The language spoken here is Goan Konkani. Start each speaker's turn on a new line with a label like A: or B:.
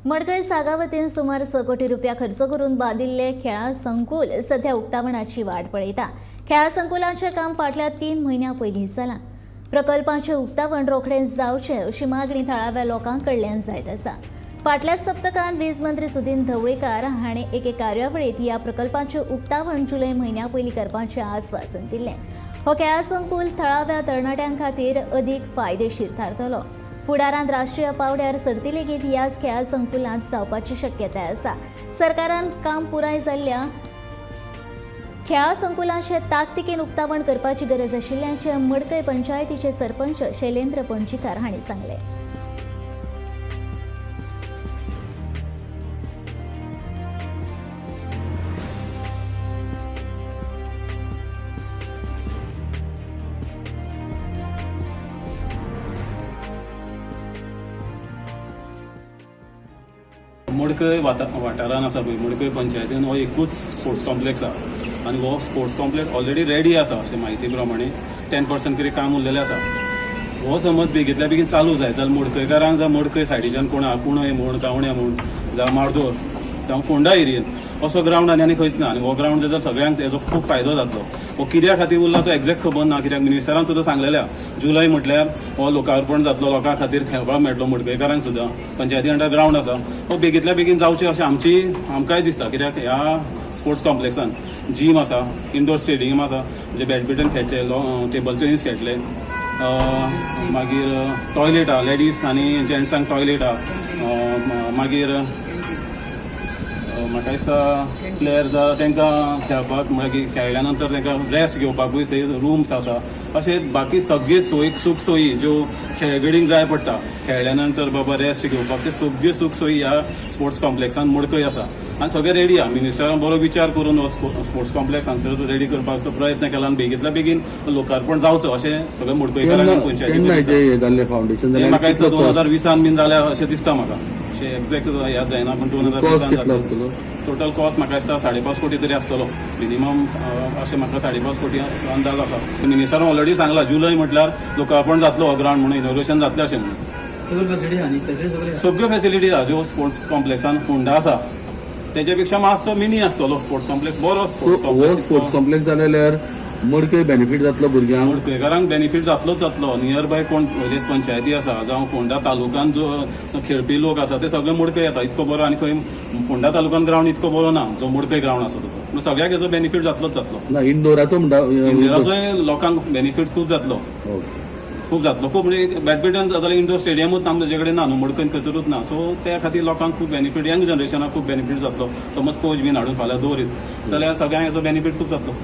A: मडकय सागा वतीन सुमार 6 कोटी रुपया खर्च करून बांदिल्ले खेळां संकुल सध्या उक्तावणाची वाट पळयता. खेळां संकुलाचें काम फाटल्या 3 म्हयन्यां पयलीं जालां. प्रकल्पाचें उक्तावण रोखडें जावचें अशी मागणी थळाव्या लोकां कडल्यान जायत आसा. फाटल्या सप्तकान वीज मंत्री सुदिन ढवळीकार हाणें एके कार्यावळींत ह्या प्रकल्पाचें उक्तावण जुलय म्हयन्या पयलीं करपाचें आस्वासन दिल्लें. हो खेळां संकुल थळाव्या तरणाट्यां खातीर अदीक फायदेशीर थारतलो. फुडारांत राष्ट्रीय पावंड्यार सर्ती लेगीत ह्याच खेळां संकुलांत जावपाची शक्यताय आसा. सरकारान काम पुराय जाल्ल्या खेळां संकुलाचें ताकतिकेन उक्तावण करपाची गरज आशिल्ल्याचें मडकय पंचायतीचे सरपंच शैलेंद्र पणजीकार हांणी सांगलें.
B: मडकय वाठारान आसा पळय, मडकय पंचायतीन हो एकूच स्पोर्ट्स कॉम्प्लेक्स आसा आनी हो स्पोर्ट्स कॉम्प्लेक्स ऑलरेडी रेडी आसा. अशें म्हायती प्रमाणे 10% कितें काम उरलेलें आसा. हो समज बेगींतल्या बेगीन चालू जाय जाल्यार मडकयकारांक, जावं मडकय सायडीच्यान कोण आहा, कुणय म्हूण, गावण्या म्हूण, जावं मार्दोर, जावं फोंडा एरियेन असो ग्रावंड आनी आनी खंयच ना. आनी हो ग्रावंड जाल्यार सगळ्यांक तेजो खूब फायदो जातलो. हो कित्या खातीर उरला तो एग्जॅक्ट खबर ना, कित्याक मिनिस्टरान सुद्दां सांगलेलें आहा, जुलय म्हटल्यार हो लोकार्पण जातलो, लोकां खातीर खेळपाक मेळटलो. मडकयकारांक सुद्दां पंचायती अंडर ग्रावंड आसा, हो बेगींतल्या बेगीन जावचें अशें आमकांय दिसता. कित्याक ह्या स्पोर्ट्स कॉम्प्लेक्सान जीम आसा, इंडोर स्टेडियम आसा, जे बॅडमिंटन खेळटले, टेबल टेनीस खेळटले, मागीर टॉयलेट आहा, लेडीज आनी जेंट्सांक टॉयलेट आहा. मागीर म्हाका दिसता प्लेयर जावं तांकां खेळपाक, म्हळ्यार की खेळ्ळ्या नंतर तांकां रेस्ट घेवपाकूय थंय रुम्स आसा. अशें बाकी सगळे सोयी, सूख सोयी ज्यो खेळगडींक जाय पडटा, खेळ्ळ्या नंतर बाबा रेस्ट घेवपाक, ते सगळ्यो सूख सोयी ह्या स्पोर्ट्स कॉम्प्लेक्सान मडकय आसा आनी सगळें रेडी आहा. मिनिस्टरान बरो विचार करून हो स्पोर्ट्स कॉम्प्लेक्स हांगसर रेडी करपाचो प्रयत्न केला आनी बेगींतल्या बेगीन लोकार्पण जावचो अशें सगळें मडकयकारांक, पंचायतीक
C: केन्ना
B: दिसता.
C: हें जाल्लें फावंडेशन?
B: हें म्हाका दिसता 2020 बीन जाल्या अशें दिसता म्हाका. अशें एग्जॅक्ट याद जायना, पूण 2020
C: कॉस्ट कितलो आसतलो?
B: टोटल कॉस्ट म्हाका दिसता 5.5 कोटी तरी आसतलो मिनिमम. अशें म्हाका 5.5 कोटी असो अंदाज आसा. मिनिस्टरान ऑलरेडी सांगला, जुलय म्हटल्यार लोकार्पण जातलो हो ग्रावंड म्हणून, इनॉग्रेशन जातलें अशें म्हणून.
D: सगळ्यो फॅसिलिटी आहा न्ही? फॅसिलिटी सगळ्यो आहा.
B: सगळ्यो फॅसिलिटी आहा. ज्यो स्पोर्ट्स कॉम्प्लेक्सान फोंडा आसा तेच्या पेक्षा मातसो मिनी आसतलो स्पोर्ट्स कॉम्प्लेक्स, बरो स्पोर्ट्स
C: हो
B: कॉम्प्लेक्स.
C: स्पोर्ट्स कॉम्प्लेक्स जाले जाल्यार मडकय बेनिफीट जातलो भुरग्यांक?
B: मडकयकारांक बेनिफीट जातलोच जातलो. नियर बाय कोण वेळेस पंचायती आसा, जावं फोंडा तालुकान जो खेळपी लोक आसा ते सगळे मडकय येता. इतको बरो आनी खंय फोंडा तालुकान ग्रावंड इतको बरो ना जो मडकय ग्रावंड आसा तो. पूण सगळ्याक हेजो बेनिफीट जातलोच जातलो.
C: ना, इंडोराचो म्हणटा.
B: इंडोराचोय लोकांक बेनिफीट खूब जातलो. खूब जातलो, खूब. म्हणजे बॅडमिंटन जाल्यार इंडोर स्टेडियमूच आमचे कडेन ना न्हू, मडकयन खंयसरूच ना. सो त्या खातीर लोकांक खूब बेनिफीट, यंग जनरेशनाक खूब बेनिफीट जातलो. समज कोच बीन हाडून फाल्यां दवरीत जाल्यार सगळ्यांक हेजो बेनिफीट खूब जातलो.